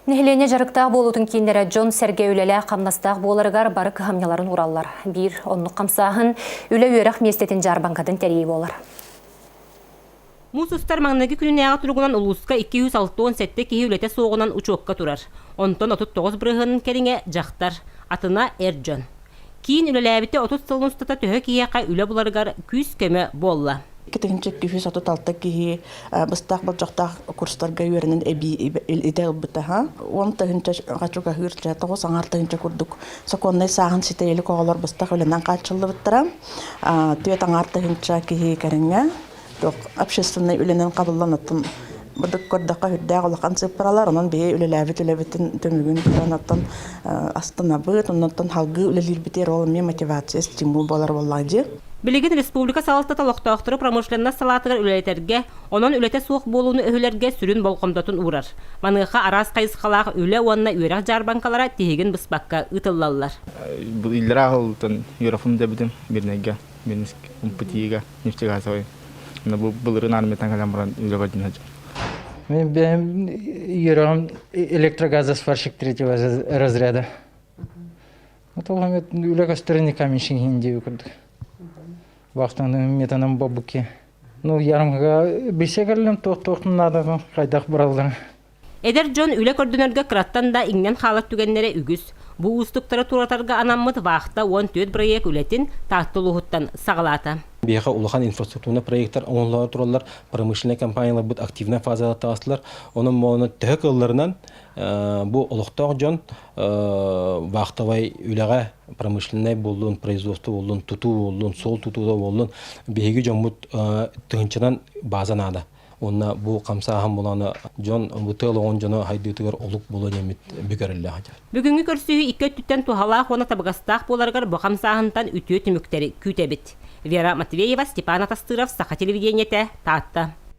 Нэһилиэнньэ дьарыктаах буолуутун кииннэрэ дьон-сэргэ үлэлээх-хамнастаах буоларыгар бары кыһамньыларын уураллар. Биир оннук хамсааһын үлэ-үөрэх миэстэтин дьаарбаҥкатын тэрийии буолар. Муус устар маҥнайгы күнүнээҕи туругунан улууска 267 киһи үлэтэ суоҕунан учуокка турар. Онтон 39 бырыһыанын кэриҥэ дьахтар, атына эр дьон. Киин үлэлээбитэ 30 сылын устата төһө киһиэхэ үлэ буларыгар күүс-көмө буолла. 2236 киһи быстах болдьохтоох курстарга үөрэнэн эбии идэ ылбыта. 10 тыһыынча чугаһыыр 9,5 тыһыынча курдук сокуоннай сааһын ситэ илик оҕолор быстах үлэнэн хааччыллыбыттара. 4,5 тыһыынча киһи кэриҥэ общественнай үлэнэн хабыллан оттон быдык көрдөххө үрдээх улахан сыыппаралар, онон биһи үлэлээбит үлэбитин түмүгүн көрөн оттон астынабыт, оннуттан салгыы үлэлиирбитигэр ол эмиэ мотивация, стимул буолар буоллаҕа дии. Билигин республика салалтата олохтоохтору промышленность салаатыгар үлэлэтэргэ, онон үлэтэ суох буолууну өһүлэргэ сүрүн болҕомтотун уурар. Маныаха араас хайысхалаах үлэ уонна үөрэх дьаарбаҥкалара тиһигин быспакка ыытыллаллар. Иллэрээ сылтан үөрэхпин бүтэрбитим Мирнэйгэ, Минск МПТИ-га нефтегазовый. Бу былырыын армияттан кэлэн баран үлэ көрдүн сылдьар. Мен бэйэм үөрэҕим электрогазосварщик третьего разряда. Үлэ көстөрүн каменщик диэби курдук. Бахтан метанам бобуки. Ну, ярымга билсе кэллим туох-туохтун наада хайдах баралларын. Эдэр дьон үлэ көрдөнөргө кыраттан да иҥнэн хаалар түгэннэрэ үгүс. Бу уустуктары туоратарга анаммыт вахта 14 бырайыак үлэтин Таатта улууһуттан саҕалаата. Биһиэхэ улахан инфраструктурнай проекттар оҥоһуллары тураллар, промышленнай компанияларбыт активнай фазаҕа таҕыстылар. Онон моно төһө кыалларынан бу олохтоох дьон вахтовай үлэҕэ промышленнай буоллун, производство буоллун, тутуу буоллун, суол тутуута буоллун, биһиги дьоммут тыһыынчанан база наада. Уонна бу хамсааһын буланы дьон бу тыал оҕон дьоно хайдыытыгар олук буолуо диэммит бүкэриллээх этэ. Бүгүҥҥү көрсүһүү икки өттүттэн туһалаах уонна табыгастаах буоларыгар бу хамсааһынтан үтүө түмүктэри күүтэбит. Вера Матвеева, Степан Атастыров, Саха телевидениетэ, Таатта.